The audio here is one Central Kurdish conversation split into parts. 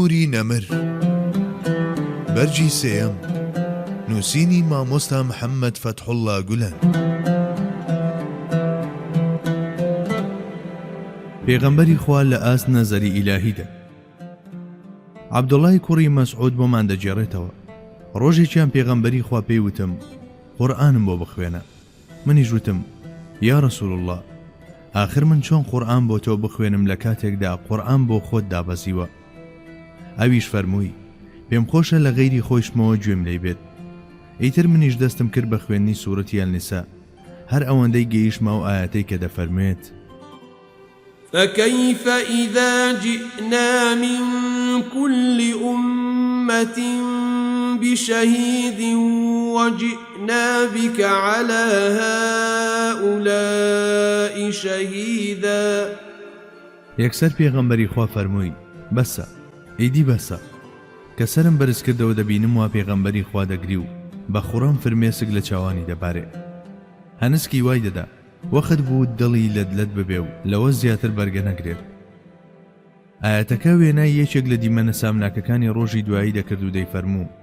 نوری نەمر بەرگی سێیەم نووسینی مامۆستا محەممەد فەتحوڵڵا گولەن. پێغەمبەری خوا لە ئاست نەزەری ئیلاهیدا. عەبدوڵای کوڕی مەسعود بۆمان دەگێڕێتەوە، ڕۆژێکیان پێغەمبەری خوا پێی وتم، قورئانم بۆ بخوێنە. منیش وتم، یا رسول اللە، ئاخر من چۆن قورئان بۆ تۆ بخوێنم لە کاتێکدا قورئان بۆ خۆت دابەزیوە؟ ئەویش فەرمووی، پێم خۆشە لە غەیری خۆیشمەوە گوێم لێی بێت. ئیتر منیش دەستم کرد بە خوێندنی سورەتی النساء، هەر ئەوەندەی گەیشتمە ئەو ئایەتەی کە دەفەرموێت. فکیف اذا جئنا من کل امة بشهید وجئنا بک علی هؤلاء شهیدا. یەکسەر پێغەمبەری خوا فەرمووی، بەسە، ئیدی بەسە. کە سەرم بەرز کردەوە دەبینم وا پێغەمبەری خوا دەگری و بە خوڕەم فرمێسک لە چاوانی دەبارێ. هەنسکی وای دەدا. وەخت بوو دڵی لەت لەت ببێ و لەوە زیاتر بەرگە نەگرێت. ئایەتەکە وێنای یەکێک لە دیمەنە سامناکەکانی ڕۆژی دوایی دەکرد و دەیفەرموو،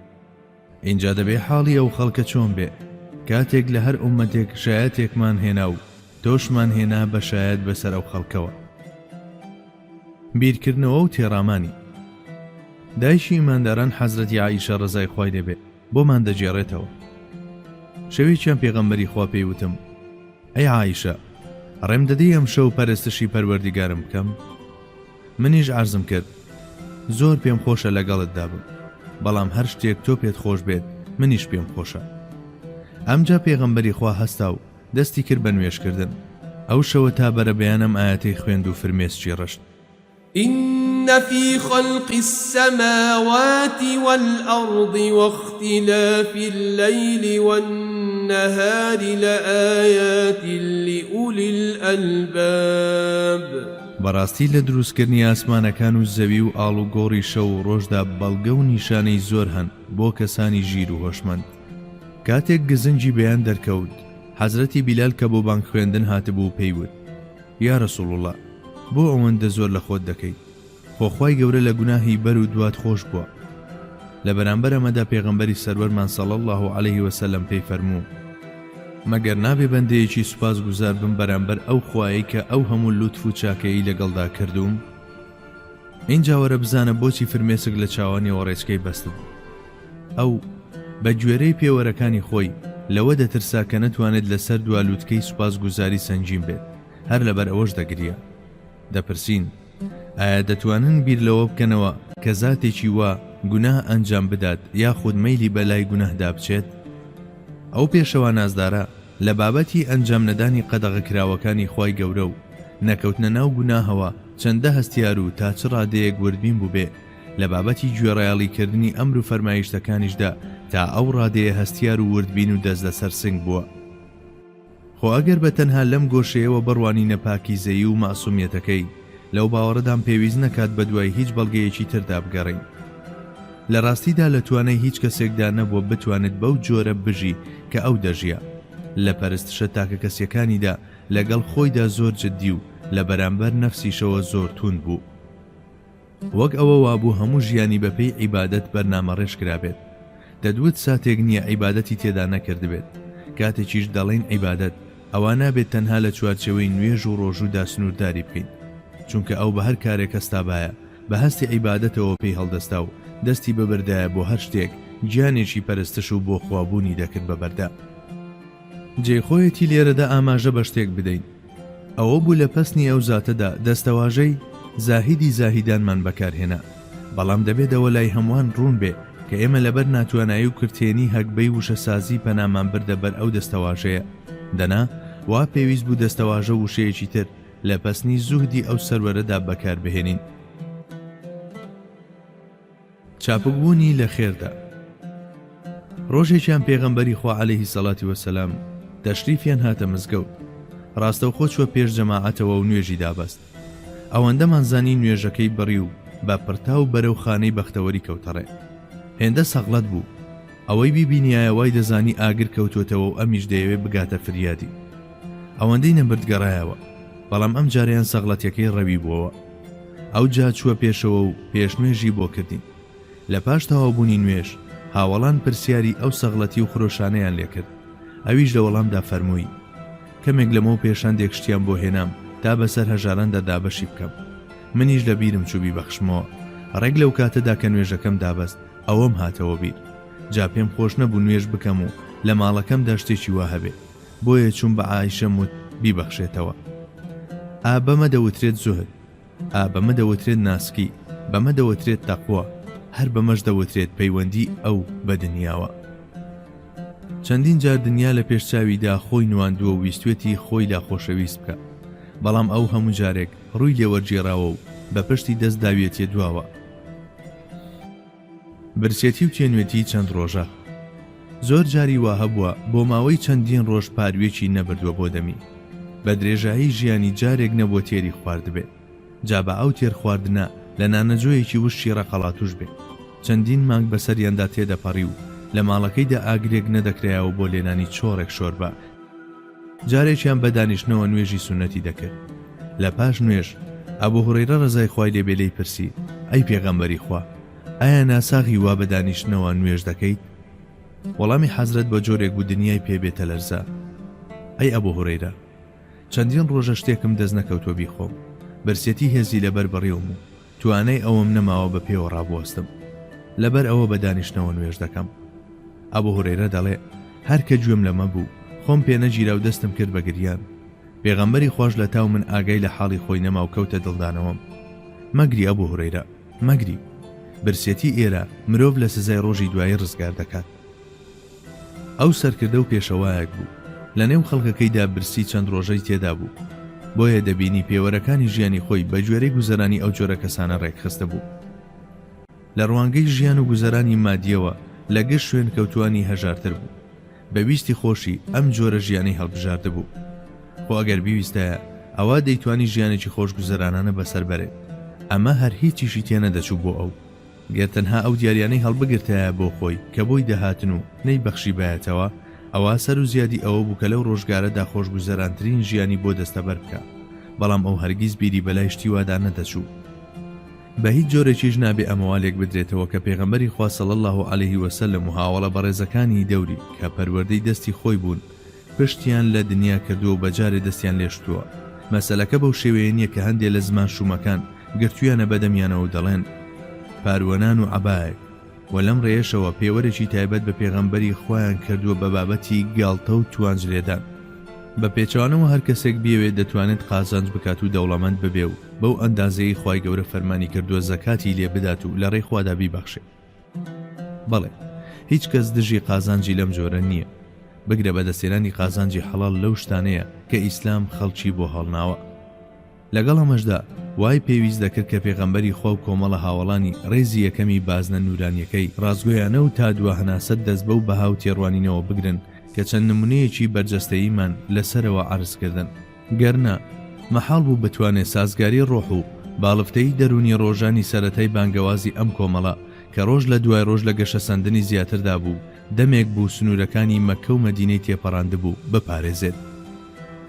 ئینجا دەبێ حاڵی ئەو خەڵکە چۆن بێ کاتێک لە هەر ئوممەتێک شایەتێکمان هێنا و تۆشمان هێنا بە شایەت بەسەر ئەو خەڵکەوە. بیرکردنەوە و تێڕامانی دایکی ئیمانداران حەزرەتی عائیشە ڕەزای خوای لێ بێ بۆمان دەگێڕێتەوە شەوێکیان پێغەمبەری خوا پێی وتم ئەی عائیشە ڕێم دەدەی ئەمشەو پەرستشی پەروەردیگارم بکەم منیش عەرزم کرد زۆر پێم خۆشە لەگەڵتدا بم بەڵام هەر شتێک تۆ پێت خۆش بێت منیش پێم خۆشە ئەمجا پێغەمبەری خوا هەستا و دەستی کرد بە نوێژکردن. ئەو شەوە تا بەرەبەیان ئەم ئایەتەی خوێند و فرمێسکی ڕشت. إن في خلق السماوات والأرض واختلاف الليل والنهار لآیات لأولی الألباب. بەڕاستی لە دروستکردنی ئاسمانەکان و زەوی و ئاڵوگۆڕی شەو و ڕۆژدا بەڵگە و نیشانەی زۆر هەن بۆ کەسانی ژیر و هۆشمەند. کاتێک گزنگی بەیان دەرکەوت، حەزرەتی بیلال کە بۆ بانگ خوێندن هاتبوو پێی وت، یا رسول اللە بۆ ئەوەندە زۆر لە خۆت دەکەیت، خۆ خوای گەورە لە گوناهی بەر و دوات خۆش بووە. لە بەرامبەر ئەمەدا پێغەمبەری سەروەرمان صلی اللە علیه وسلم پێی فەرموو، مەگەر نابێ بەندەیەکی سوپاس گوزار بم بەرامبەر ئەو خوایەی کە ئەو هەموو لوتف و چاکەیەی لەگەڵدا کردووم؟ ئینجا وەرە بزانە بۆچی فرمێسک لە چاوانیەوە ڕێچکەی بەستبوو. ئەو، بە گوێرەی پێوەرەکانی خۆی، لەوە دەترسا کە نەتوانێت لەسەر دوا لوتکەی سوپاسگوزاری سەنگین بێت، هەر لەبەر ئەوەش دەگریا. دەپرسین، ئایا دەتوانن بیر لەوە بکەنەوە کە زاتێکی وا گوناه ئەنجام بدات یاخود مەیلی بە لای گوناهدا بچێت؟ ئەو پێشەوا نازدارە لە بابەتی ئەنجامنەدانی قەدەغەکراوەکانی خوای گەورە و نەکەوتنە ناو گوناهەوە چەندە هەستیار و تا چ ڕادەیەک وردبین بووبێ لە بابەتی گوێڕایەڵی کردنی ئەمر و فەرمایشتەکانیشدا تا ئەو ڕادەیە هەستیار و وردبین و دەست لەسەر سنگ بووە. خۆ ئەگەر بە تەنها لەم گۆشەیەوە بڕوانینە پاکیزەیی و مەعسومیەتەکەی، لەو باوەڕەدام پێویست نەکات بەدوای هیچ بەڵگەیەکی تردا بگەڕێین. لە ڕاستیدا لە توانای هیچ کەسێکدا نەبووە بتوانێت بەو جۆرە بژی کە ئەو دەژیا. لە پەرستشە تاکەکەسیەکانیدا لەگەڵ خۆیدا زۆر جدی و لە بەرامبەر نەفسیشەوە زۆر توند بوو. وەک ئەوە وابوو هەموو ژیانی بەپێی عیبادەت بەرنامەڕێژ کرابێت. دەتوت ساتێک نییە عیبادەتی تێدا نەکردبێت. کاتێکیش دەڵێین عیبادەت، ئەوا نابێت تەنها لە چوارچێوەی نوێژ و ڕۆژوودا سنوورداری بکەین. چونکە ئەو بە هەر کارێک هەستابایە، بە هەستی عیبادەتەوە پێی هەڵدەستا و دەستی ببردایە بۆ هەر شتێک، گیانێکی پەرستش و بۆ خوابوونی دەکرد بە بەردا. جێی خۆیەتی لێرەدا ئاماژە بە شتێک بدەین، ئەوە بوو لە پەسنی ئەو زاتەدا دەستەواژەی، زاهیدی زاهیدان، مان بەکار هێنا، بەڵام دەبێت ئەوە لای هەمووان ڕوون بێ کە ئێمە لەبەر ناتوانایی و کرتێنی هەگبەی وشەسازی پەنامان بردە بەر ئەو دەستەواژەیە، دەنا وا پێویست بوو دەستەواژە و وشەیەکی تر لە پەسنی زوهدی ئەو سەروەرەدا بەکار بهێنین. چاپک بوونی لە خێردا. ڕۆژێکیان پێغەمبەری خوا عەلەیهی سەڵاتی وەسەلام تەشریفیان هاتە مزگەوت، ڕاستەوخۆ چووە پێش جەماعەتەوە و نوێژی دابەست. ئەوەندەمان زانی نوێژەکەی بڕی و بە پڕتاو بەرەو خانەی بەختەوەری کەوتە ڕێ. هێندە سەغڵەت بوو، ئەوەی بیبینیایە وای دەزانی ئاگر کەوتووەتەوە و ئەمیش دەیەوێ بگاتە فریادی. ئەوەندەی نەبرد گەڕایەوە، بەڵام ئەمجارەیان سەغڵەتیەکەی ڕەویبووەوە. ئەوجا چووە پێشەوە و پێشنوێژی بۆ کردین. لە پاش تەواوبوونی نوێژ، هاوەڵان پرسیاری ئەو سەغڵەتی و خرۆشانەیان لێ کرد. ئەویش لە وەڵامدا فەرمووی، کەمێک لەمەو پێش هەندێک شتیان بۆ هێنام تا بەسەر هەژاراندا دابەشی بکەم. منیش لە بیرم چوو بیبەخشمەوە. ڕێک لەو کاتەدا کە نوێژەکەم دابەست، ئەوەم هاتەوە بیر. جا پێم خۆش نەبوو نوێژ بکەم و لە ماڵەکەمدا شتێکی وا هەبێ. بۆیە چووم بە عائیشەم وت بیبەخشێتەوە. ئا بەمە دەوترێت زوهد. ئا بەمە دەوترێت ناسکی، بەمە دەوترێت تەقوا، هەر بەمەش دەوترێت پەیوەندی ئەو بە دنیاوە. چەندین جار دنیا لە پێش چاویدا خۆی نواندووە و ویستوێتی خۆی لا خۆشەویست بکا، بەڵام ئەو هەموو جارێک ڕووی لێ وەرگێڕاوە و بە پشتی دەست داویەتیە دواوە. برسێتی و تێنوێتی چەند ڕۆژە. زۆر جاری وا هەبووە بۆ ماوەی چەندین ڕۆژ پارویەکی نەبردووە بۆ دەمی. بە درێژایی ژیانی جارێک نەبووە تێری خواردبێ. جا با ئەو تێر خواردنە لە نانەجۆیەکی وشکی ڕەقەڵاتوش بێ. چەندین مانگ بەسەریاندا تێدەپەڕی و لە ماڵەکەیدا ئاگرێک نەدەکرایەوە بۆ لێنانی چۆڕێک شۆربا. جارێکیان بە دانیشتنەوە نوێژی سوننەتی دەکرد. لە پاش نوێژ، ئەبو هوڕەیرە ڕەزای خوای لێ بێ لێی پرسی، ئەی پێغەمبەری خوا، ئایا ناساغی وا بە دانیشتنەوە نوێژ دەکەیت؟ وەڵامی حەزرەت بە جۆرێک بوو دنیای پێ بێتە لەرزە، ئەی ئەبو هوڕەیرە! چەندین ڕۆژە شتێکم دەست نەکەوتووە بیخۆم، برسێتی هێزی لەبەر بڕیوم و توانای ئەوەم نەماوە بە پێوە ڕابوەستم، لەبەر ئەوە بە دانیشتنەوە نوێژ دەکەم. ئەبو هورەیرە دەڵێ، هەر کە گوێم لەمە بوو، خۆم پێ نەگیرا و دەستم کرد بە گریان. پێغەمبەری خواش لە تاو من ئاگای لە حاڵی خۆی نەما و کەوتە دڵدانەوەم. مەگری ئەبو هورەیرە، مەگری. برسێتی ئێرە، مرۆڤ لە سزای ڕۆژی دوایی ڕزگار دەکات. ئەو سەرکردە و پێشەوایەک بوو، لە نێو خەڵکەکەیدا برسی چەند ڕۆژەی تێدا بوو، بۆیە دەبینی پێوەرەکانی ژیانی خۆی بە گوێرەی گوزەرانی ئەو جۆرە کەسانە ڕێکخستبوو. لە ڕوانگەی ژیان و گوزەرانی مادییەوە لە گشت شوێنکەوتووانی هەژارتر بوو. بە ویستی خۆشی ئەم جۆرە ژیانەی هەڵبژاردبوو. خۆ ئەگەر بیویستایە ئەوا دەیتوانی ژیانێکی خۆشگوزەرانانە بەسەر بەرێت. ئەمە هەر هیچیشی تێنەدەچوو بۆ ئەو. گەر تەنها ئەو دیاریانەی هەڵبگرتایە بۆ خۆی کە بۆی دەهاتن و نەیبەخشیبایەتەوە، ئەوا سەر و زیادی ئەوە بوو کە لەو ڕۆژگارەدا خۆشگوزەرانترین ژیانی بۆ دەستەبەر بکا. بەڵام ئەو هەرگیز بیری بەلای شتی وادا نەدەچوو. بە هیچ جۆرێکیش نابێ ئەمە وا لێک بدرێتەوە کە پێغەمبەری خوا صلی اللە علیه و سلم و هاوەڵە بەڕێزەکانی دەوری کە پەروەردەی دەستی خۆی بوون پشتیان لە دنیا کردووە و بەجارێ دەستیان لێ شتووە. مەسەلەکە بەو شێوەیە نیە کە هەندێ لە زمان شوومەکان گرتوویانە بە دەمیانەوە و دەڵێن پارووەنان و عەبایەک و لەم ڕێیەشەوە پێوەرێکی تایبەت بە پێغەمبەری خوایان کردووە بە بابەتی گاڵتە و توانج لێدان. بە پێچەوانەوە هەر کەسێک بیەوێت دەتوانێت قازانج بکات و دەوڵەمەند ببێ و بەو ئەندازەیەی خوای گەورە فەرمانی کردووە زەکاتی لێ بدات و لە ڕێی خوادا بیبەخشێ. بەڵێ هیچ کەس دژی قازانجی لەم جۆرە نییە، بگرە بەدەستهێنانی قازانجی حەڵاڵ لەو شتانەیە کە ئیسلام خەڵکی بۆ هەڵناوە. لەگەڵ ئەمەشدا وای پێویست دەکرد کە پێغەمبەری خوا و کۆمەڵە هاوەڵانی ڕێزی یەکەمی بازنە نوورانیەکەی ڕاستگۆیانە و تا دوا هەناسە دەست بەو بەها و تێڕوانینەوە بگرن کە چەند نمونەیەکی بەرجەستەییمان لە سەرەوە عەرز کردن. گەر نا، مەحاڵ بوو بتوانێ سازگاری ڕۆح و باڵفتەیی دەروونی ڕۆژانی سەرەتای بانگەوازی ئەم کۆمەڵە کە ڕۆژ لە دوای ڕۆژ لە گەشەسەندنی زیاتردا بوو دەمێک بوو سنوورەکانی مەککە و مەدینەی تێپەڕاندبوو بپارێزێت.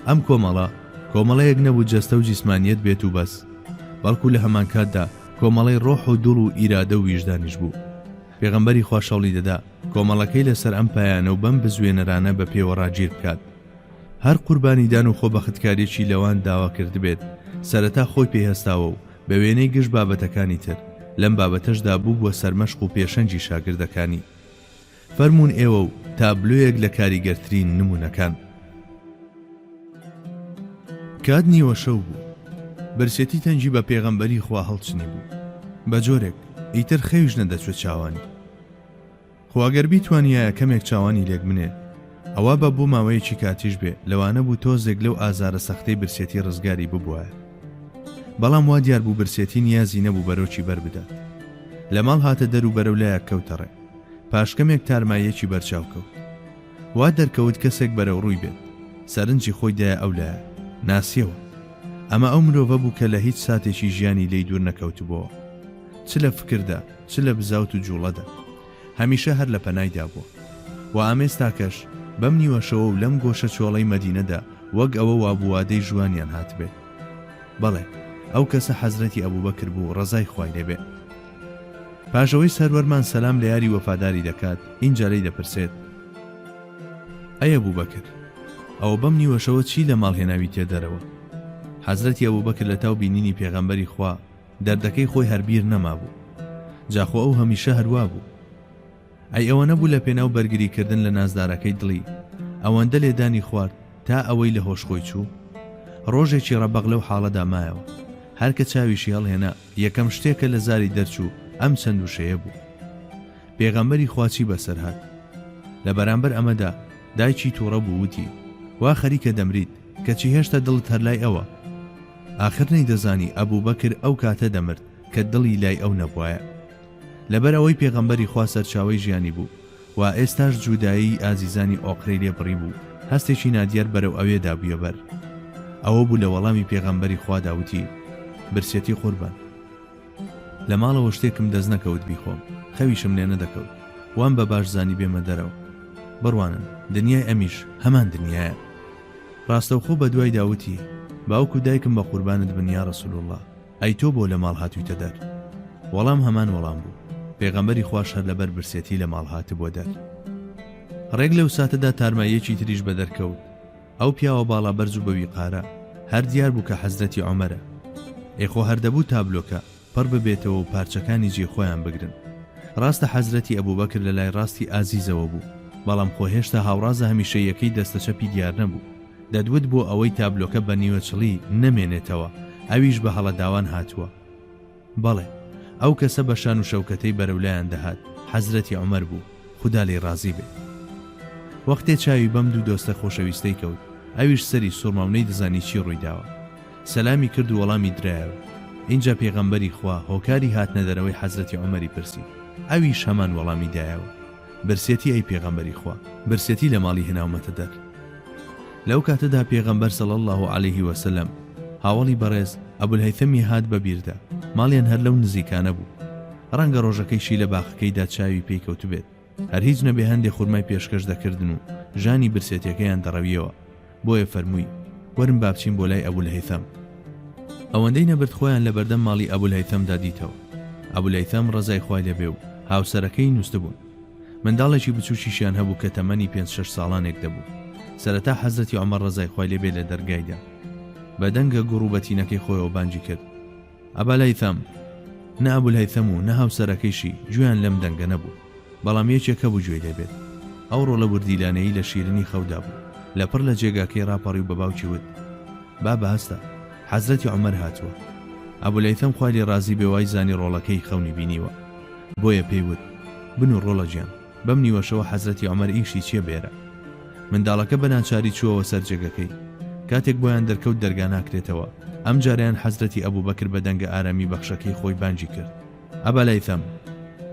ئەم کۆمەڵە، کۆمەڵەیەک نەبوو جەستە و جیسمانیەت بێت و بەس، بەڵکو لە هەمانکاتدا کۆمەڵەی ڕۆح و دڵ و ئیرادە و ویژدانیش بوو. پێغەمبەری خوا شەوڵی دەدا کۆمەڵەکەی لەسەر ئەم پایانە و بەم بزوێنەرانە بە پێوە ڕاگیر بکات. هەر قوربانیدان و خۆبەختکاریەکی لەوان داوا کردبێت، سەرەتا خۆی پێی هەستاوە و بە وێنەی گشت بابەتەکانی تر، لەم بابەتەشدا بووبووە سەرمەشق و پێشەنگی شاگردەکانی. فەرموون ئێوە و تابلۆیەک لە کاریگەرترین نموونەکان. کات نیوەشەو بوو. برسێتی تەنگی بە پێغەمبەری خوا هەڵچنیبوو. بە جۆرێک، ئیتر خەویش نەدەچووە چاوانی. خۆ ئەگەر بیتوانیایە کەمێک چاوانی لێک بنێ، ئەوا با بۆ ماوەیەکی کاتیش بێ، لەوانە بوو تۆزێک لەو ئازارە سەختەی برسێتی ڕزگاری ببوایە. بەڵام وا دیار بوو برسێتی نیازی نەبوو بەرۆکی بەر بدات. لە ماڵ هاتە دەر و بەرەو لایەک کەوتە ڕێ. پاش کەمێک تارماییەکی بەرچاو کەوت. وا دەرکەوت کەسێک بەرەو ڕووی بێت. سەرنجی خۆی دایە ئەو لایە. ناسیەوە. ئەمە ئەو مرۆڤە بوو کە لە هیچ ساتێکی ژیانی لێی دوور نەکەوتبۆوە. چ لە فکردا، چ لە بزاوت و جووڵەدا. هەمیشە هەر لە پەنایدا بووە. و ئامێستاکەش، بەم نیوەشەوە و لەم گۆشە چۆڵەی مەدینەدا وەک ئەوە وابوو وادەی ژوانیان هاتبێت. بەڵێ. ئەو کەسە حەزرەتی ئەبوبەکر بوو ڕەزای خوای لێ بێ. پاش ئەوەی سەروەرمان سەلام لە یاری وەفاداری دەکات، ئینجا لێی دەپرسێت. ئەی ئەبوبەکر! ئەوە بەم نیوەشەوە چی لە ماڵ هێناویتە دەرەوە؟ حەزرەتی ئەبوبەکر لە تاو بینینی پێغەمبەری خوا، دەردەکەی خۆی هەر بیر نەمابوو. جا خۆ ئەو هەمیشە هەر وا بوو. ئەی ئەوە نەبوو لە پێناو بەرگری کردن لە نازدارەکەی دڵی، ئەوەندە لێدانی خوارد تا ئەوەی لە هۆش خۆی چوو؟ ڕۆژێکی ڕەبەق لەو حاڵەدا مایەوە. هەر کە چاویشی هەڵهێنا، یەکەم شتێ کە لە زاری دەرچوو ئەم چەند وشەیە بوو. پێغەمبەری خوا چی بەسەر هات؟ لە بەرامبەر ئەمەدا دایکی توڕە بوو وتی، وا خەریکە دەمریت، کەچی هێشتا دڵت هەر لای ئەوە. ئاخر نەیدەزانی ئەبوبەکر ئەو کاتە دەمرد کە دڵی لای ئەو نەبوایە. لەبەر ئەوەی پێغەمبەری خوا سەرچاوەی ژیانی بوو و ئێستاش جودایی ئازیزانی ئۆقرەی لێ بڕیبوو، هەستێکی نادیار بەرەو ئەوێ دابوویە بەر. ئەوە بوو لە وەڵامی پێغەمبەری خوادا وتی، برسێتی قوربان. لە ماڵەوە شتێکم دەست نەکەوت بیخۆم، خەویشم لێ نەدەکەوت. وام بە باش زانی بێمە دەرەوە. بڕوانن، دنیای ئەمیش هەمان دنیایە. ڕاستەوخۆ بە دوایدا وتی، باوک و دایکم بە قوربانت بن یا رسول اللە، ئەی تۆ بۆ لە ماڵ هاتوویتە دەر؟ وەڵام هەمان وەڵام بوو، پێغەمبەری خواش هەر لەبەر برسێتی لە ماڵ هاتبووە دەر. ڕێک لەو ساتەدا تارماییەکی تریش بەدەر کەوت. ئەو پیاوە باڵا بەرز و بە ویقارە، هەر دیار بوو کە حەزرەتی عومەرە. ئێ خۆ هەر دەبوو تابلۆکە پڕ ببێتەوە و پارچەکانی جێی خۆیان بگرن. ڕاستە حەزرەتی ئەبوبەکر لە لای ڕاستی ئازیزەوە بوو، بەڵام خۆ هێشتا هاوڕازە هەمیشەییەکەی دەستە چەپی دیار نەبوو. دەتوت بۆ ئەوەی تابلۆکە بە نیوەچڵی نەمێنێتەوە، ئەویش بە هەڵەداوان هاتووە. بەڵێ، ئەو کەسە بە شان و شەوکەتەی بەرەو لایان دەهات، حەزرەتی عومەر بوو، خودا لێی ڕازی بێ. وەختێ چاوی بەم دوو دۆستە خۆشەویستەی کەوت، ئەویش سەری سوڕما و نەیدەزانی چی ڕووی داوە. سەلامی کرد و وەڵامی درایەوە. ئینجا پێغەمبەری خوا هۆکاری هاتنەدەرەوەی حەزرەتی عومەری پرسی. ئەویش هەمان وەڵامی دایەوە. برسێتی ئەی پێغەمبەری خوا، برسێتی لە ماڵی هێناومەتە دەر. لەو کاتەدا پێغەمبەر صلی اللە علیه و سلم هاوەڵی بەڕێز ئەبولهەیثەمی هات بە بیردا، ماڵیان هەر لەو نزیکانە بوو. ڕەنگە ڕۆژەکەیشی لە باخەکەیدا چاوی پێی کەوتبێت. هەر هیچ نەبێ هەندێ خورمای پێشکەش دەکردن و ژانی برسێتیەکەیان دەڕەویەوە. بۆیە فەرمووی، وەرن با بچین بۆ لای ئەبولهەیثەم. ئەوەندەی نەبرد خۆیان لە بەردەم ماڵی ئەبولهەیثەمدا دیتەوە. ئەبولهەیثەم ڕەزای خوای لێ بێ و هاوسەرەکەی نوستبوون. منداڵێکی بچووکیشیان هەبوو کە تەمەنی پێنج شەش ساڵانێک دەبوو. سەرەتا حەزرەتی عومەر ڕەزای خوای لێ بێ لە دەرگای دا. بە دەنگە گوڕ و بەتینەکەی خۆیەوە بانگی کرد. ئەبالهەیثەم! نە ئەبولهەیثەم و نە هاوسەرەکەیشی گوێیان لەم دەنگە نەبوو. بەڵام یەکێک هەبوو گوێی لێ بێت. ئەو ڕۆڵە وردیلانەیی لە شیرنی خەودا بوو. لەپڕ لە جێگاکەی ڕاپەڕی و بە باوکی وت، بابە هەستە، حەزرەتی عومەر هاتووە. ئەبولهەیثەم خوای لێ ڕازی بێ وای زانی ڕۆڵەکەی خەونی بینیوە. بۆیە پێی وت، بنوو ڕۆڵە گیان، بەم نیوەشەوە حەزرەتی عومەر ئیشی چیە بێرە؟ منداڵەکە بە ناچاری چووەوە سەر جێگەکەی. کاتێک بۆیان دەرکەوت دەرگا ناکرێتەوە، ئەمجارەیان حەزرەتی ئەبوبەکر بە دەنگە ئارامی بەخشەکەی خۆی بانگی کرد. ئەبالهەیثەم!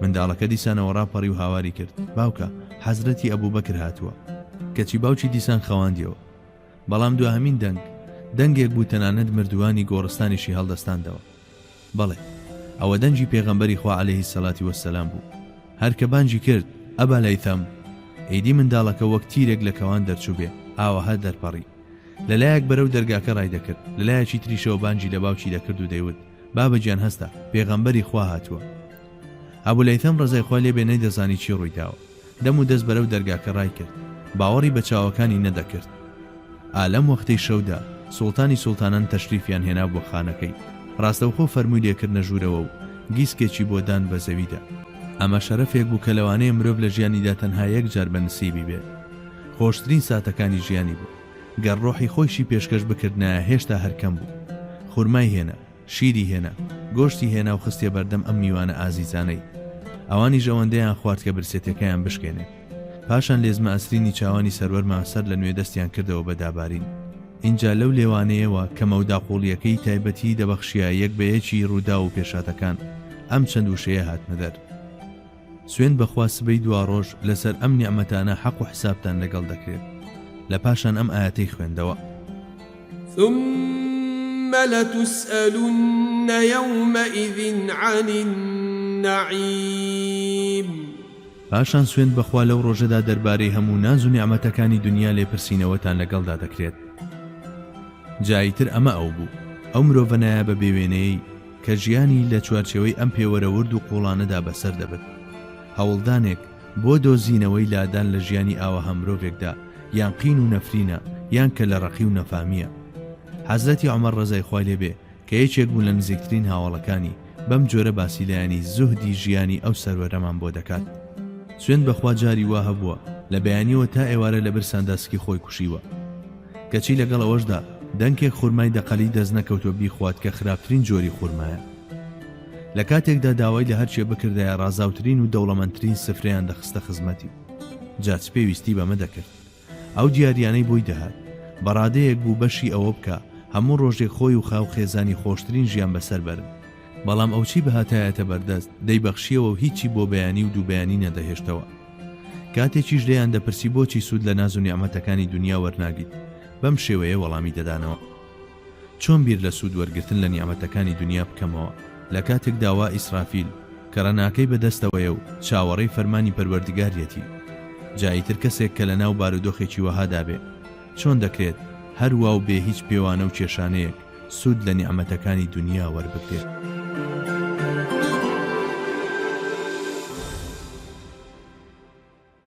منداڵەکە دیسانەوە ڕاپەڕی و هاواری کرد، باوکە، حەزرەتی ئەبوبەکر هاتووە. کەچی باوکی دیسان خەواندیەوە. بەڵام دواهەمین دەنگ، دەنگێک بوو تەنانەت مردووانی گۆڕستانیشی هەڵدەستاندەوە. بەڵێ، ئەوە دەنگی پێغەمبەری خوا علیە الصلوە والسلام بوو. هەر کە بانگی کرد، ابا الهیثم، ئیدی منداڵەکە وەک تیرێک لە کەوان دەرچووبێ، ئاوەها دەرپەڕی. لە لایەک بەرەو دەرگاکە ڕایدەکرد، لە لایەکی تریشەوە بانگی لە باوکی دەکرد و دەیوت، بابە گیان هەستە، پێغەمبەری خوا هاتووە. ئەبولهەیثەم ڕەزای خوای لێ بێ نەیدەزانی چی ڕوویداوە. دەم و دەست بەرەو دەرگاکە ڕایکرد. باوەڕی بە چاوەکانی نەدەکرد. ئا لەم وەختەی شەودا، سوڵتانی سوڵتانان تەشریفیان هێنابووە خانەکەی. ڕاستەوخۆ فەرمووی لێ کردنە ژوورەوە و گیسکێکی بۆ دان بە زەویدا. ئەمە شەرەفێک بوو کە لەوانەیە مرۆڤ لە ژیانیدا تەنها یەک جار بە نسیبی بێت. خۆشترین ساتەکانی ژیانی بوو. گەر ڕۆحی خۆیشی پێشکەش بکردنایە هێشتا هەر کەم بوو. خورمای هێنا. شیری هێنا، گۆشتی هێنا و خستیە بەردەم ئەم میوانە ئازیزانەی. ئەوانیش ئەوەندەیان خوارد کە برسێتیەکەیان بشکێنێت. پاشان لێزمە ئەسرینی چاوانی سەروەرمان سەر لە نوێ دەستیان کردەوە بە دابارین. ئینجا لەو لێوانەیەوە کە مەودا قووڵیەکەی تایبەتیی دەبەخشیە یەک بە یەکی ڕووداو و پێشهاتەکان، ئەم چەند وشەیە هاتنە دەر. سوێند بەخوا سبەی دواڕۆژ لەسەر ئەم نیعمەتانە حەق و حسابتان لەگەڵ دەکرێت لە پاشان ئەم ئایەتەی خوێندەوە. ثم لتسألن يومئذ عن النعیم. پاشان سوێند بەخوا لەو ڕۆژەدا دەربارەی هەموو ناز و نیعمەتەکانی دونیا لێپرسینەوەتان لەگەڵدا دەکرێت. جا ئیتر ئەمە ئەو بوو. ئەو مرۆڤە نایابە بێوێنەیەی کە ژیانی لە چوارچێوەی ئەم پێوەرە ورد و قووڵانەدا بەسەر دەبرد. هەوڵدانێک بۆ دۆزینەوەی لادان لە ژیانی ئاوەها مرۆڤێکدا یان قین و نەفرینە یان کەلەڕەقی و نەفامییە. حەزرەتی عومەر ڕەزای خوای لێ بێ کە یەکێک بوو لە نزیکترین هاوەڵەکانی، بەم جۆرە باسی لایەنی زوهدی ژیانی ئەو سەروەرەمان بۆ دەکات. سوێند بەخوا جاری وا هەبووە لە بەیانیەوە تا ئێوارە لە برساندا سکی خۆی کوشیوە. کەچی لەگەڵ ئەوەشدا دەنکێک خورمای دەقەلی دەست نەکەوتوە بیخوات کە خراپترین جۆری خورمایە. لە کاتێکدا داوای لە هەرکێ بکردایە ڕازاوترین و دەوڵەمەندترین سفرەیان دەخستە خزمەتی. جا چ پێویستی بەمە دەکرد؟ ئەو دیاریانەی بۆی دەهات بە ڕادەیەک بوو بەشی ئەوە بکا هەموو ڕۆژێک خۆی و خاو خێزانی خۆشترین ژیان بەسەر بەرن. بەڵام ئەو چی بهاتایەتە بەردەست دەیبەخشیەوە و هیچی بۆ بەیانی و دووبەیانی نەدەهێشتەوە. کاتێکیش لێیان دەپرسی بۆچی سوود لە ناز و نیعمەتەکانی دونیا وەرناگریت بەم شێوەیە وەڵامی دەدانەوە. چۆن بیر لە سوود وەرگرتن لە نیعمەتەکانی دونیا بکەمەوە لە کاتێکدا وا ئیسرافیل کەڕەناکەی بە دەستەوەیە و چاوەڕێی فەرمانی پەروەردگاریەتی جا ئیتر کەسێک کە لە ناو بارودۆخێکی وەهادا بێ چۆن دەکرێت هەر وا و بێ هیچ پێوانە و کێشانەیەک سوود لە نیعمەتەکانی دونیا وەربگرێت؟